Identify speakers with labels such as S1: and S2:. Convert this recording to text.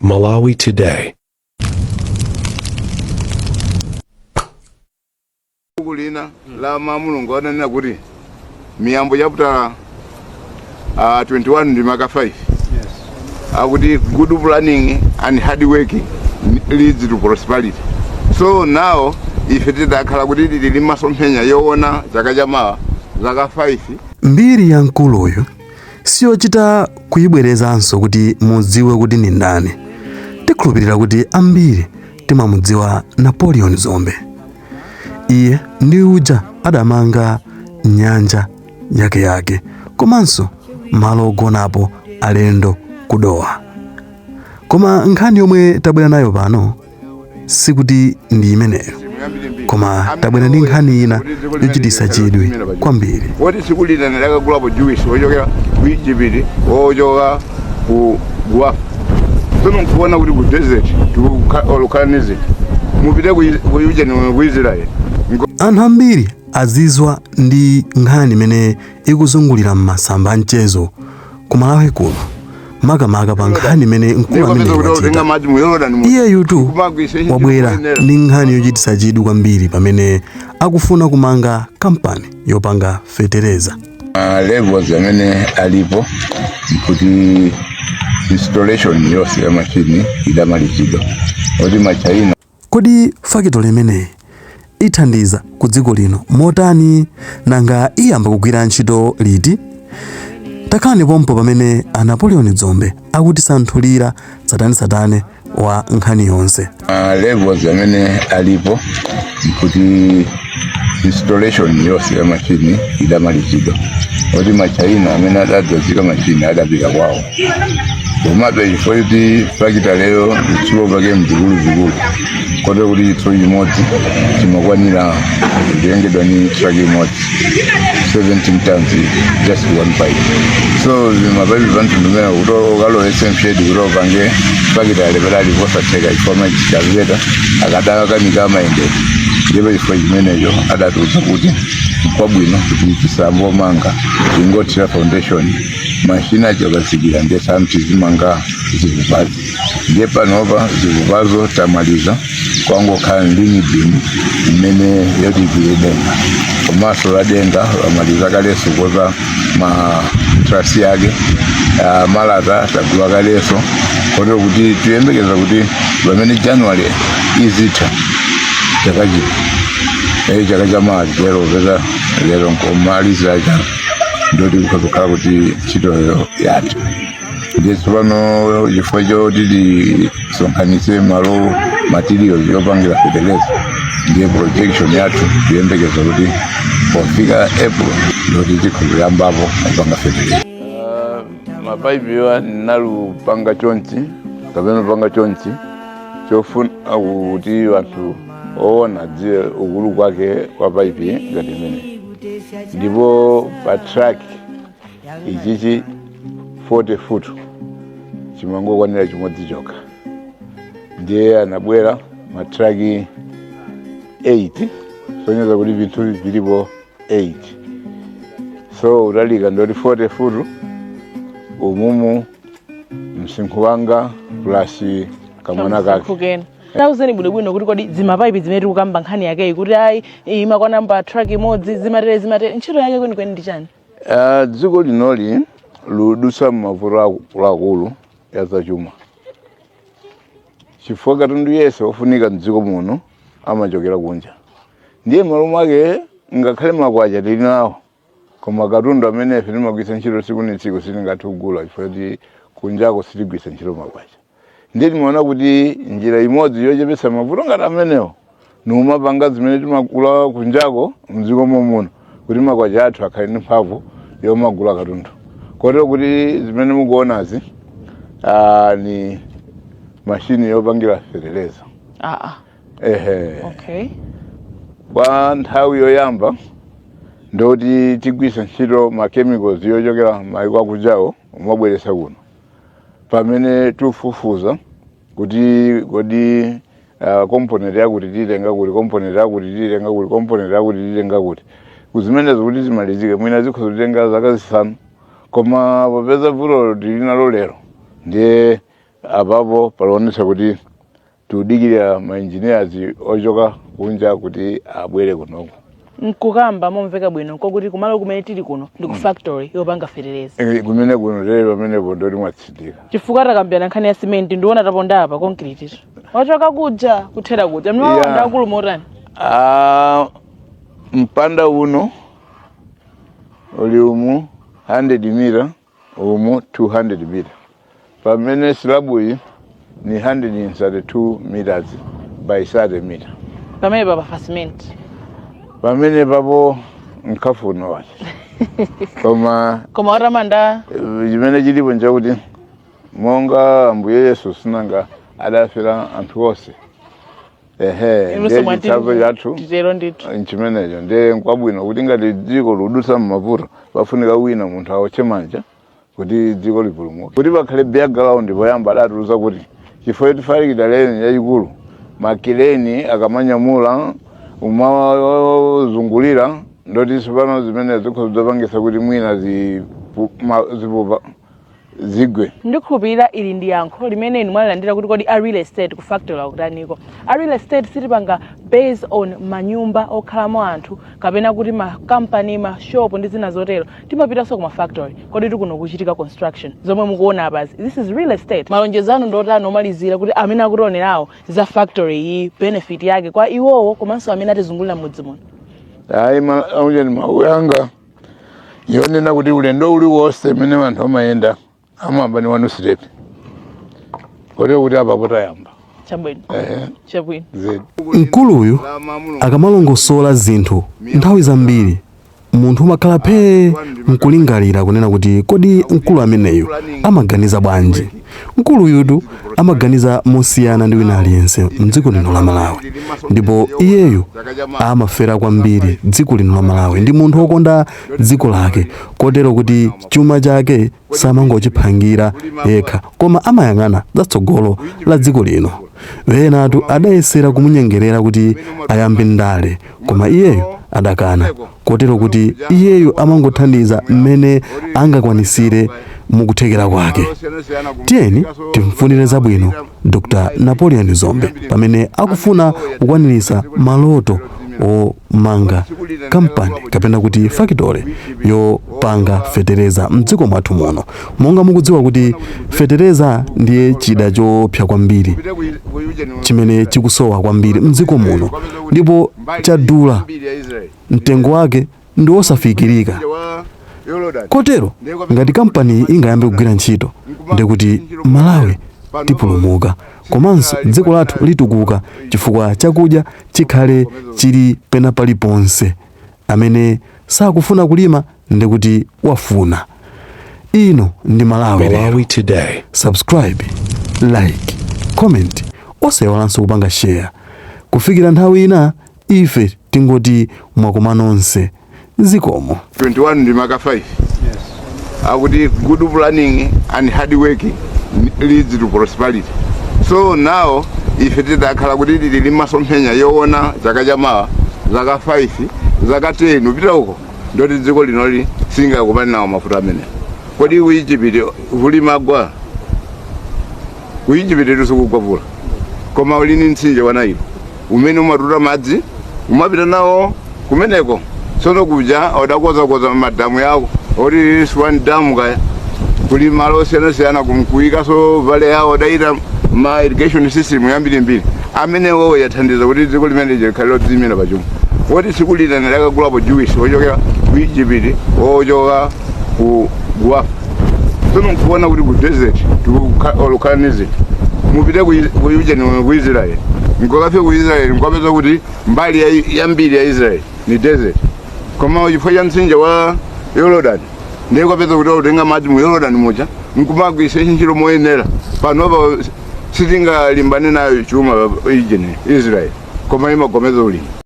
S1: Malawi Today.
S2: Buku lina la Mulungu ananena kuti Miyambo chapter 21 ndi maka 5 akuti good planning and hard work leads to prosperity. So now ife tidakhala kuti tili masomphenya yoona chaka chamawa, zaka 5.
S3: Mbiri ya mkuluyu siyochita kuyibwerezanso kuti mudziwe kuti ndi ndani. Tikhulupirira kuti ambiri timamudziwa Napoleon Dzombe. Iye ndi uja adamanga nyanja yakeyake komanso malo ogonapo alendo ku Dowa. Koma nkhani yomwe tabwera nayo pano sikuti ndi imeneyo, koma tabwera ndi nkhani ina yochititsa chidwi kwambiri.
S2: Woti tsiku lina ndakagulapo juice wochokera ku Egypt, wochoka ku Guafa. Tsono nkuona kuti ku desert olukhala niziti mupite ku ujeni, ku Israel.
S3: Anthu ambiri azizwa ndi nkhani imene ikuzungulira m'masamba a mchezo ku Malawi kuno, makamaka pa nkhani imene mkulu amene wachita. Iyeyutu wabwera ndi nkhani yochititsa chidwi kwambiri pamene akufuna kumanga kampani yopanga fetereza.
S2: Levels amene alipo nkuti installation yonse ya machini idamalizidwa oti machina.
S3: Kodi fakitale imeneyi ithandiza ku dziko lino motani? Nanga iyamba kugwira ntchito liti? Takhalani pompo pamene a Napoleon Dzombe akutisanthulira tsatanetsatane wa nkhani yonse.
S2: Levels amene alipo nkuti installation yonse ya machini idamalizidwa oti machina amene adadzazika machini adapita kwawo. Komabe chifukwa choti fakitaleyo zitsulo zake mzikuluzikulu, kotero kuti chitsulo chimodzi chimakwanira kutengedwa ni truck imodzi, 17 tons, just one pipe. So mapaipi pamtundu umene kuti ukalowetse mshedi kuti upange fakitale patali posatheka, chifukwa maexcavator akadakanika mayendedwe. Ndipo chifukwa chimenecho adatiuza kuti kwabwino kuti tisambomanga, tingothira foundation, mashina achakazikira, ndiye tsanu tizimanga zipupazi. Ndiye panopa zipupazo tamaliza, kwangokhala ndi beam imene yotigwire denga, komanso la denga lamaliza kalenso kukoza ma truss yake. Malata tagula kalenso, kotero kuti tiyembekeza kuti pamene January izitha chaka chino, chaka chamawa lero, peza lero nkomalizira chaka, ndoti kukhala kuti ntchitoyo yatha. Ndiye tsopano chifukwa choti tisonkhanitse malo materials yopangira fertilizer, ndiye projection yathu kuyembekeza kuti pofika April ndoti tikuyambapo kupanga fertilizer. Mapaipiwa nalupanga chonchi kapena upanga chonchi chofuna kuti anthu oona adziwe ukulu kwake kwa paipi ngati imene. Ndipo pa truck ichichi 40 foot chimangokwanira chimodzi chokha, ndiye anabwera matraki 8, sonyeza kuti vinthu vilipo 8. So utalika ndoti 40 foot umumu msinkhu wanga plus kamwana kake.
S4: Kukena tauzeni bwinobwino kuti kodi zimapaipi zimene tikukamba nkhani yakeyi kuti ayi imakwana pa truck imodzi, zimatere zimatere, ntchito yake kwenikweni ndi chani?
S2: Dziko linoli ludutsa m'mavuto akuluakulu ya zachuma, chifukwa katundu yense wofunika mdziko muno amachokera kunja. Ndiye malo mwake ngakhale makwacha tili nawo, koma katundu amene ife timagwiritsa ntchito tsiku ndi tsiku sitingathe kugula chifukwa kuti kunjako sitigwiritsa ntchito makwacha. Ndiye timaona kuti njira imodzi yochepetsa mavuto ngati amenewo niumapanga zimene timagula kunjako mdziko muno, kuti makwacha athu akhale ndi mphamvu yomagula katundu. Kotero kuti zimene mukuonazi ni mashini yopangira feteleza. Ehe. Kwa nthawi yoyamba ndoti tigwiritsa ntchito ma chemicals yochokera maiko akunjawo umabweretsa kuno, pamene tifufuza kuti kodi component yakuti titenga kuti, component yakuti titenga kuti, component yakuti titenga kuti. Kuzimenezo kuti zimalizike mwina zikhoza kutenga zaka 5, koma popeza vuto tili nalo lero, ndiye Apapo palionetsa kuti tikudikirira ma engineers ochoka kunja kuti abwere kunoko.
S4: Nkukamba momveka bwino nkokuti kumalo kumene tili kuno ndi ku factory yopanga fetereza.
S2: Kumene kuno tele pamenepo ndoti mwatsindika.
S4: Chifukwa takambirana nkhani ya simenti, ndiona taponda apa concrete wachoka kuja kuthera kuja mniwawo. Ndakulu motani?
S2: Ah, mpanda uno uli umu 100 mita, umu 200 mita, pamene slab iyi ni 132 meters by 30 mita.
S4: Pamene papa fa cement.
S2: Pamene papo nkhafuno wache, koma
S4: Koma watamanda.
S2: Chimene chilipo nchakuti monga Ambuye Yesu sinanga adafera anthu onse, ehe.
S4: Inunso
S2: Ndiye
S4: mwati
S2: chitsanzo chathu
S4: titero ndithu.
S2: Nchimenecho. Ndiye nkwabwino kuti ngati dziko ludutsa mmavuto, pafunika wina munthu awotche manja kuti dziko lipulumuke, kuti pakhale background. Poyamba adatiuza kuti chifukwa choti factory yayikulu, makileni akamanyamula umazungulira, ndoti tsopano zimene zikhoza zapangisa kuti mwina zipupa zigwe.
S4: Ndikhulupirira ili ndi yankho limene inu mwalilandira kuti kodi a real estate ku factory akutaniko. A real estate sitipanga based on manyumba okhalamo anthu kapena kuti makampani, mashop ndi zina zotero. Timapitanso ku mafactory. Kodi tikuno kuchitika construction zomwe mukuona apazi, this is real estate. Malonjezo anu ndotani omalizira kuti amene akutionerawo za factory iyi, benefit yake kwa iwowo komanso amene atizungulira mudzi muno?
S2: Ayi, aujeni mawu yanga yonena kuti ulendo uliwonse mmene anthu amayenda amayamba ni one step, kotero kuti apapo tayamba.
S4: Chabwino.
S2: Ehe.
S4: Chabwino.
S2: Zedi.
S3: Mkuluyu akamalongosola zinthu, nthawi zambiri munthu umakhala phee nkulingalira kunena kuti kodi mkulu ameneyu amaganiza bwanji? Mkuluyutu amaganiza mosiyana ndi wina aliyense mdziko lino la Malawi, ndipo iyeyu amafera kwambiri dziko lino la Malawi. Ndi munthu wokonda dziko lake, kotero kuti chuma chake samangochiphangira yekha, koma amayang'ana zatsogolo la dziko lino. Enatu adayesera kumunyengerera kuti ayambe ndale, koma iyeyo adakana, kotero kuti iyeyo amangothandiza mmene angakwanisire mukuthekera kwake. Tiyeni timfunire zabwino Dr Napoleon Zombe pamene akufuna kukwaniritsa maloto omanga kampani kapena kuti factory yopanga fetereza mdziko mwathu muno. Monga mukudziwa kuti fetereza ndiye chida choopsa kwambiri chimene chikusowa kwambiri mdziko muno, ndipo chadula, mtengo wake ndi wosafikirika, kotero ngati kampani ingayambe kugwira ntchito, ndikuti Malawi tipulumuka komanso dziko lathu litukuka, chifukwa chakudya chikhale chili pena paliponse. Amene sakufuna kulima ndikuti wafuna. Ino ndi Malawi Lero.
S1: Malawi Today.
S3: Subscribe, like, comment, osayiwalanso kupanga share. Kufikira nthawi ina, ife tingoti mwakoma nonse, zikomo.
S2: 21 ndi maka 5 akuti good planning and hard work leads to prosperity. So now ife tidakhala kuti tili masomphenya yoona chaka chamawa, zaka 5, zaka 10 upita uko, ndoti dziko linoli singakumane nawo mafuta amene. Kodi ku Egypt kuli magwa? Ku Egypt tisikugwa vula, koma uli ni mtsinje wa Nailo umene umatuta madzi, umapita nawo kumeneko. Tsono kuja odakozakoza madamu yawo oti Swan Dam, kaya kuli malo osiyanasiyana kumkuyikaso vale yawo, odaita ma irrigation system yambirimbiri amenewo yathandiza kuti dziko limene likhale lodziyimira pachuma. Woti tsiku lina ndakagulapo juice wochokera ku Egypt, wochoka ku Guafa. Tsono nkuona kuti ku desert olukhala ni zinthu. Mupite ku Eugene, ku Israel, nkokafika ku Israel nkapeza kuti mbali yambiri ya Israel ni desert, koma chifukwa cha mtsinje wa Yorodani, ndiye kwapeza kuti utenga madzi mu Yorodani muja nkumagwisa ntchito moyenera. Panopa sitingalimbane nayo chuma Eugene Israel, koma imagomeza ulimi.